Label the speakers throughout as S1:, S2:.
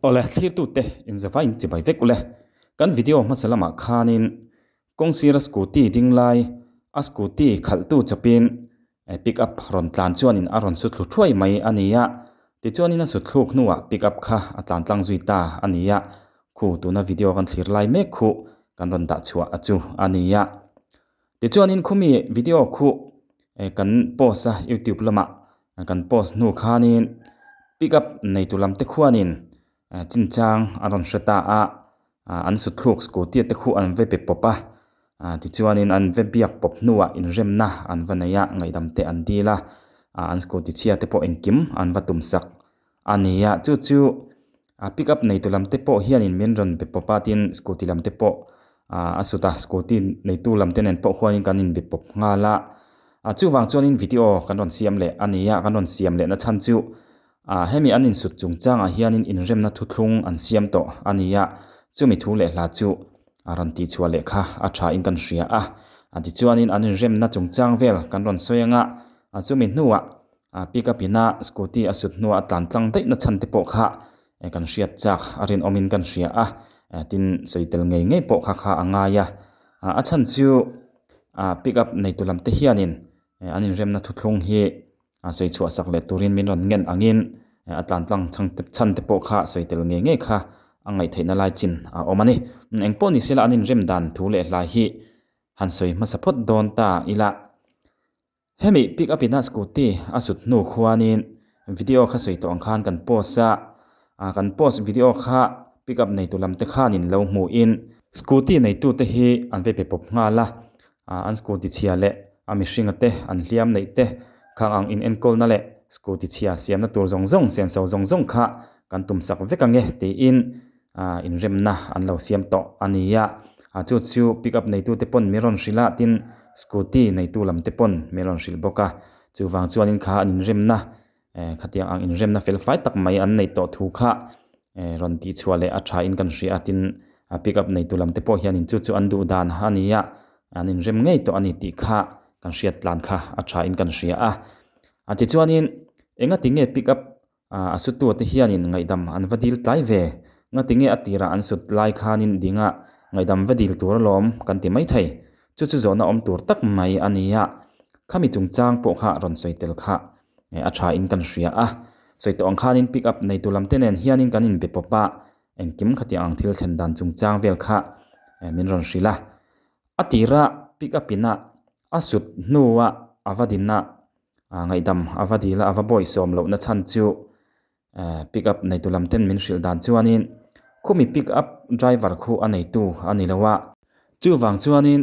S1: Awle, thlirtute inzava in chibai vek ule. Kan video hmasa lamah khanin kawng sira scooty ding lai a scooty khalhtu chawpin pick up rawn tlan chuanin a rawn su thlu thuai mai a ni a. Tichuanin a su thluk hnuah pick up kha a tlan tlang zui ta a ni a. Khu tuna video kan thlir lai mek khu kan rawn dah chhuah a chu a ni a. Tichuanin khumi video khu kan post a youtube lamah kan post hnu khanin pick up neitu lam te khuanin chinchang a rawn hre ta a an suthluk scooty te khu an ve pe pawp a tichuanin an ve biak pawp hnuah inremna an va nei a ngaihdam te an dil a an scooty chhia te pawh engkim an va tum sak a ni a chu chu a pick up neitu lam te pawh hianin min rawn be pawp a tin scooty lam te pawh a sut a scooty neitu lam te nen pawh khuanin kan inbe pawp nghal a ah chuvang chuanin video kan rawn siam leh a ni a kan rawn siam leh na chhan chu ah hemi an insut chungchangah hianin inremna thuthlung an siam tawh a ni a chumi thu leh hla chu a rawn tihchhuah leh kha a tha in kan hria a a tichuanin an inremna chungchang vel kan rawn sawi anga a chumi hnuah ah pick up ina scooty a sut hnuah a tlan tlang daih na chhan te pawh kha kan hriat chak a rinawmin kan hria a tin sawi tel ngei ngei pawh kha kha a ngai a a chhan chu ah pick up nei tu lam te hianin an inremna thuthlung hi a sawi chhuah sak leh turin min rawn ngen angin a tlan tlang chhang te chhan te pawh kha sawi tel ngei ngei kha a ngaih theihna lai chin a awm a ni engpawh ni sela an inrem dan thu leh hlai hi han sawi hmasa phawt dawn ta ila. Hemi pick up ina scooty a sut hnu khuanin video kha sawi tawh ang khan kan post a, ah kan post video kha pick up neitu lam te khanin lo hmuhin scooty neitu te hi an ve pe pawp nghal a, ah an scooty chhia leh a mihringa te an hliam neih te khang ang in enkawlna leh scooty chhia siamna tur zawng zawng senso zawng zawng kha kan tum sak vek ange tiin ah inremna an lo siam tawh a ni a ah chu chu pick up neitu te pawn min rawn hrilh a tin scooty neitu lam te pawn min rawn hrilh bawk a chuvang chuanin kha an inremna eh khatiang ang inremna fel fai tak mai an neih tawh thu kha eh rawn tih chhuah leh a tha in kan hria a tin a pick up neitu lam te pawh hianin chu chu an duh dan a ni a an inrem ngei tawh a ni tih kha kan hriat tlan kha a tha in kan hria a a tichuanin engatinge pick up A suttu te hianin ngaihdam an va dil tlai ve. Ngatinge a tirah an sut lai khanin dingah ngaihdam va dil tur alawm kan ti mai thei. Chu chu zawhna awm tur tak mai a ni a. Khami chungchang pawh kha rawn sawi tel kha a tha in kan hria a. Sawi tawh ang khanin pick up neitu lam te nen hianin kan inbe pawp a, engkim khatiang ang thil thlen dan chungchang vel kha min rawn hrilh a. A tirah pick up ina a sut hnuah a va din a. Ngaihdam a va dil a, a va bawisawm lohna chhan chu pick up neitu lam ten min hrilh dan chuanin khumi pick up driver khu a neitu a ni lo a. Chuvang chuanin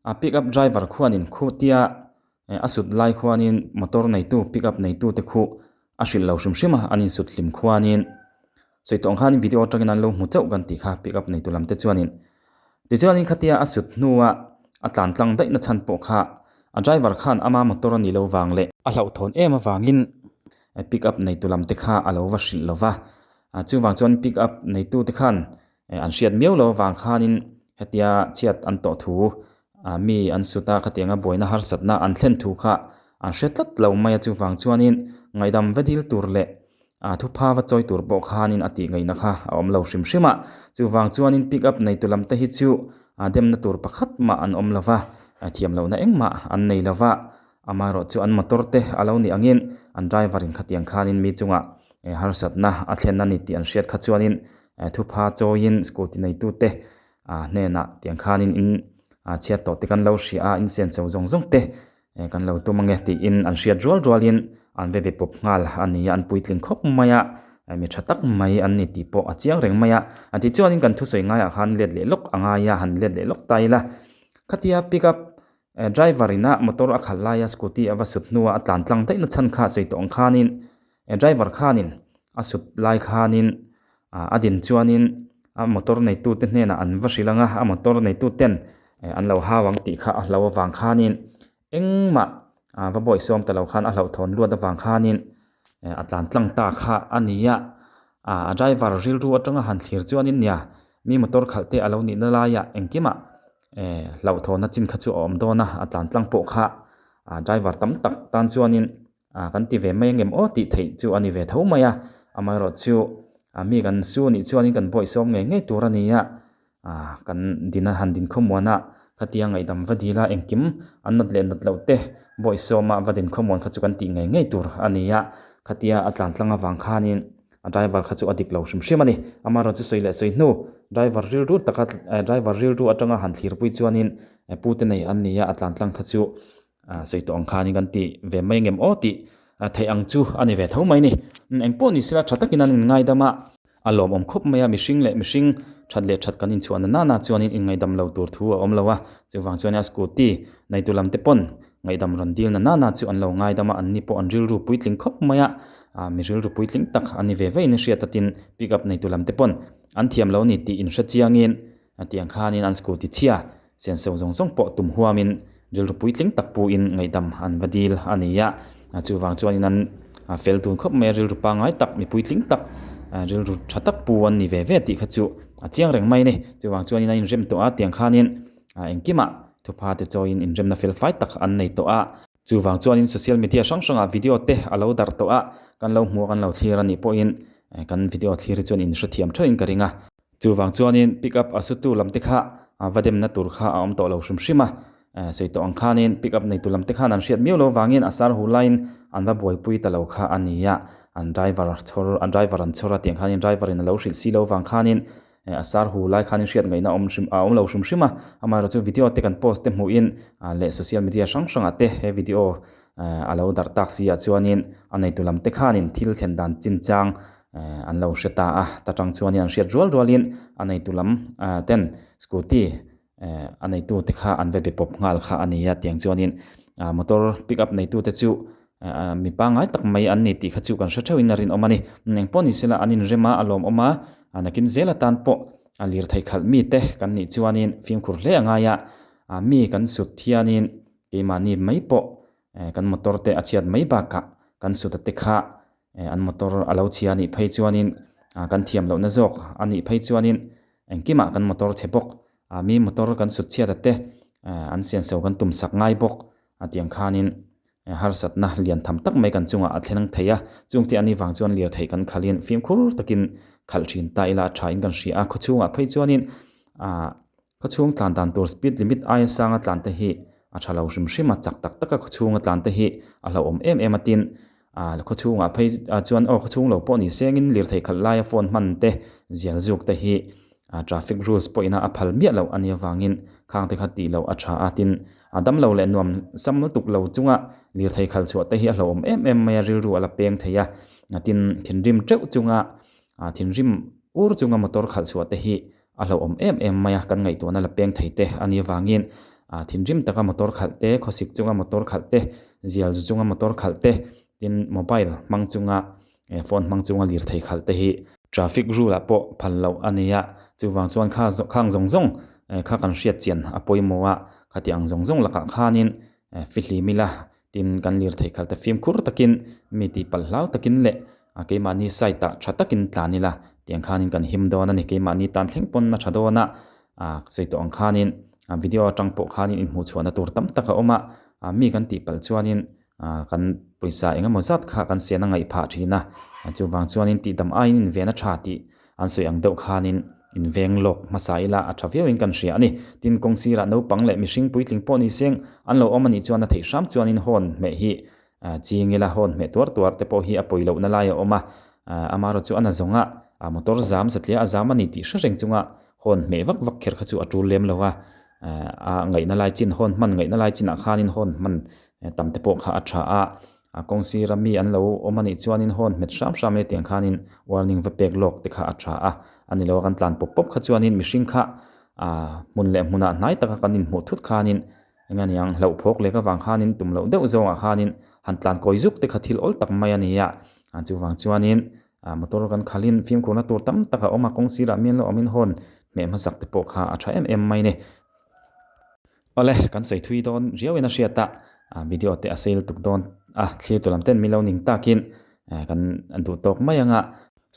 S1: a pick up driver khuanin khutia a sut lai khuanin motor neitu pick up neitu te khu a hrilh lo hrim hrim a, an insut hlim khuanin sawi tawh ang khan video atangin an lo hmu chauh kan tih kha pick up neitu lam te chuanin Tichuanin khatia a sut hnua a tlan tlang daih na chhan pawh kha a driver khan ama motor a nih lo vang leh a hlauhthawn em avangin pick up neitu lam te kha a lo va hrilh lo va. Chuvang chuan pick up neitu te khan an hriat miau lo avang khanin hetia chhiat an tawh thu mi an sut a khatianga buaina harsatna an thlen thu kha an hre tlat lo mai a. Chuvang chuanin ngaihdam va dil tur leh A thupha va chawi tur pawh khanin a tih ngaihna kha a awm lo hrim hrim a, chuvang chuanin pick up neitu lam te hi chu a demna tur pakhat mah an awm lova, thiam lohna engmah an nei lova, amaherawh chu an motor te a lo nih angin an driver in khatiang khanin mi chungah harsatna a thlen a ni tih an hriat kha chuanin thupha chawiin scooty neitu te hnenah tiang khanin in chhiat tawh te kan lo hria a, in senso zawng zawng te Kan lo tum ange tiin an hriat rual rualin an ve be pawp nghal a ni a, an puitling khawp mai a, mi tha tak mai an ni tih pawh a chiang reng mai a. A tichuanin kan thusawi ngaiah khan let leh lawk a ngai a, han let leh lawk ta ila. Khatia pick up driver ina motor a khalh laia scooty a va sut hnua a tlan tlang daih na chhan kha sawi tawh ang khanin driver khanin a sut lai khanin a din chuanin a motor neitute hnenah an va hrilh ang a, a motor neituten an lo hau ang tih kha a hlo avang khanin engmah va bawisawm ta lo khan a hlauhthawn luat avang khanin a tlan tlang ta kha a ni a, a driver rilru atanga han thlir chuanin nia mi motor khalh te a lo nihna laiah engkimah hlauhthawnna chin kha chu a awm dawn a, a tlan tlang pawh kha driver tam tak tan chuanin Ah kan ti ve mai angem aw tih theih chu a ni ve tho mai a, amaherawh chu Mi kan su anih chuanin kan bawihsawm ngei ngei tur a ni a, kan dina han din khawmuan a, khatia ngaihdam va dil a, engkim an nat leh nat loh te bawihsawma va din khawmuan kha chu kan tih ngei ngei tur a ni a, khatia a tlan tlang avang khanin a driver kha chu a dik lo hrim hrim a ni. Amaherawhchu sawi leh sawi hnu driver rilru taka driver rilru atanga han thlirpui chuanin pute nei an ni a, a tlan tlang kha chu sawi tawh ang khanin kan ti ve mai ngem aw tih theih ang chu a ni ve tho mai a ni. Engpawh ni sela tha takin an inngaidam a, a lawmawm khawp mai a, mihring leh mihring that leh that kan inchhuah na nana chuanin inngaidam lo tur thu a awm lo a, chuvang chuan a scooty neitu lam te pawn ngaihdam rawn dil na nana chu an lo ngaidam a, anni pawh an rilru puitling khawp mai a, mi rilru puitling tak a ni ve vein a hriat atin pick up neitu lam te pawn an thiam lo a ni tih inhre chiangin Tiang khanin an scooty chhia senso zawng zawng pawh tum huamin rilru puitling tak puin ngaihdam an va dil a ni a. Chuvang chuanin an fel dun khawp mai a, rilru pangngai tak, mi puitling tak, rilru tha tak pu an ni ve ve tih kha chu a chiang reng mai a ni. Chuvang chuanin an inrem tawh a, tiang khanin engkimah thupha te chawiin inremna fel fai tak an nei tawh a. Chuvang chuanin social media hrang hrangah video te a lo darh tawh a, kan lo hmuh a kan lo thlir a nih pawhin kan video thlir hi chuan inhrethiam theuhin ka ring a. Chuvang chuanin pick up a sutu lam te kha va demna tur kha a awm tawh lo hrim hrim a, sawi tawh ang khanin pick up neitu lam te khan an hriat miau lo vangin a sar hu laiin an va buaipui ta lo kha a ni a, an driver chhawr an driver an chhawr a tiang khanin driver in a lo hrilh si lo vang khanin a sar hu lai khanin hriat ngaihna awm hrim a awm lo hrim hrim a, amaherawhchu video te kan post te hmuhin leh social media hrang hrangah te he video a lo darh tak si ah chuanin a neitu lam te khanin thil thlen dan chinchang an lo hre ta a, ta tang chuanin an hriat rual rualin a neitu lam ten scooty a neitu te kha an va be pawp nghal kha a ni a, tiang chuanin motor pick up neitu te chu mi pangngai tak mai an ni tih kha chu kan hre theuhin a rinawm a ni. Engpawh ni sela an inrem a, a lawmawm a, nakin zel atan pawh a lirthei khalh mite kan nih chuanin fimkhur hle a ngai a, mi kan sut hianin keimahni mai pawh kan motor te a chhiat mai bakah kan sut a te kha an motor a lo chhia a nih phei chuanin kan thiam lohna zawk a nih phei chuanin engkimah kan motor chhe bawk a mi motor kan sut chhiat a te an sianso kan tum sak ngai bawk a tiang khanin harsatna lian tham tak mai kan chungah a thleng thei a chungte a nih vang chuan lirthei kan khalhin fimkhur takin khalh thin ta ila a tha in kan hria a khawchhungah phei chuanin ah Khawchhung tlan dan tur speed limit aia sanga tlan te hi a tha lo hrim hrim a, chak tak taka khawchhunga tlan te hi a hlauhawm em em a tin ah khawchhungah phei chuan aw khawchhung lo pawh ni sengin lirthei khalh laia phone hman te zial zuk te hi traffic rules pawhin a phal miah loh a nih avangin khang te kha tih loh a tha a tin a damlo leh nuam sam lutuk lo chunga lirthei khalh chhuah te hi a hlauhawm em em mai a rilru a la peng thei a tin thinrim teuh chunga thinrim ur chunga motor khalh chhuah te hi A hlauhawm em em mai a, kan ngaihtuahna la peng thei te a nih avangin thinrim taka motor khalh te, khawsik chunga motor khalh te, zial zu chunga motor khalh te, tin mobile hmang chunga phone hmang chunga lirthei khalh te hi traffic rule ah pawh phal loh a ni a, chuvang chuan kha khang zawng zawng kha kan hriat chian a pawimawh a, khati ang zawng zawng lakah khanin fihlim ila tin kan lirthei khalh te fimkhur takin mi tihpalh hlau takin leh A keimahni site ah tha takin tlan ila tiang khanin kan him dawn a ni. Keimahni tan thleng pawn a tha dawn a, a sawi tawh ang khanin video atang pawh khanin inhmuh chhuahna tur tam tak a awm a, mi kan tih palh chuanin kan pawisa eng emaw zat kha kan sian a ngaih phah thin a, chuvang chuanin tihdam aiin inven a tha tih an sawi ang deuh khanin inveng lawk hmasa ila a tha viauin kan hria a ni. Tin, kawng sirah naupang leh mihring puitling pawh ni seng an lo awm a nih chuan a theih hram chuanin hawn hmeh hi Ching ila hawn hmeh tuar tuar te pawh hi a pawi lohna lai a awm a, amaherawh chu a na zawng a, motor zam satliah a zam a ni tih hre reng chunga hawn hmeh vak vak kher kha chu a tul lem lo a, a ngaihna lai chin hawn hman ngaihna lai chinah khanin hawn hman tam te pawh kha a tha a, a kawng sira mi an lo awm a nih chuanin hawn hmet hram hram e tiang khanin warning va pek lawk te kha a tha a, a ni lo a kan tlan pawp pawp kha chuanin mihring kha hmun leh hmunah hnai taka kan inhmuh thut khanin Eng a niang, hlauh phawk leh ka vang khanin tum loh deuh zawngah khanin han tlan kawi zuk te kha thil awl tak mai a ni a. Chuvang chuanin motor kan khalhin fimkhurna tur tam tak a awm a, kawng sirah mian lo awmin hawn hmeh hmasak te pawh kha a tha em em mai ni. Awle, kan sawi thui dawn riauin a hriat a, video te a sei lutuk dawn a, thlir tu lam ten min lo ning takin kan duh tawk mai ang a.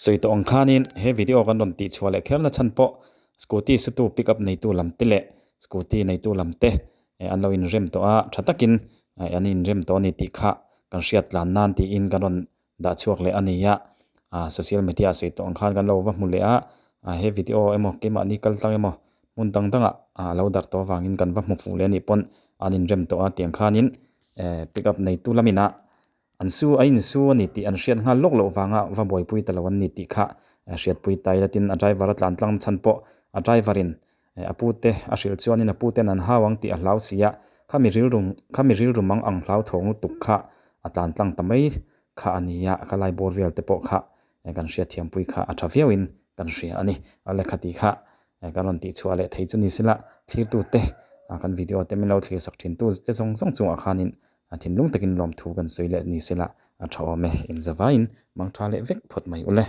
S1: Sawi tawh ang khanin he video kan rawn tih chhuah leh kherna chhan pawh Scooty sutu pick up neitu lam te leh scooty neitu lam te an lo inrem tawh a, tha takin an inrem tawh a ni tih kha kan hriat tlan nan tiin kan rawn dah chhuak leh a ni a. ah social media ah sawi tawh ang khan kan lo va hmu leh a ah he video emaw keimahni kal tlang emaw hmun dang dangah ah lo darh tawh avangin kan va hmu fuh leh a nih pawn an inrem tawh a tiang khanin eh pick up neitu lamin ah An su a insu a ni tih an hriat nghal lawk loh vanga va buaipui ta lo an ni tih kha hriatpui ta ila tin a driver a tlan tlang chhan pawh a driver in a pu te a hrilh chuanin a pu ten an hau ang tih a hlau si a, khami rilru khami rilru mang ang hlau thawng lutuk kha a tlan tlang ta mai kha a ni a, ka lai bawr vel te pawh kha kan hriatthiampui kha a tha viauin kan hria a ni. A lehkha tih kha kan rawn tihchhuah leh thei chu ni sela thlirtute kan video te min lo thlirsak thintu te zawng zawng chungah khanin A thinlung takin lawmthu kan sawi leh ni sela a tha awm e, inzavaiin mangtha leh vek phawt mai ule.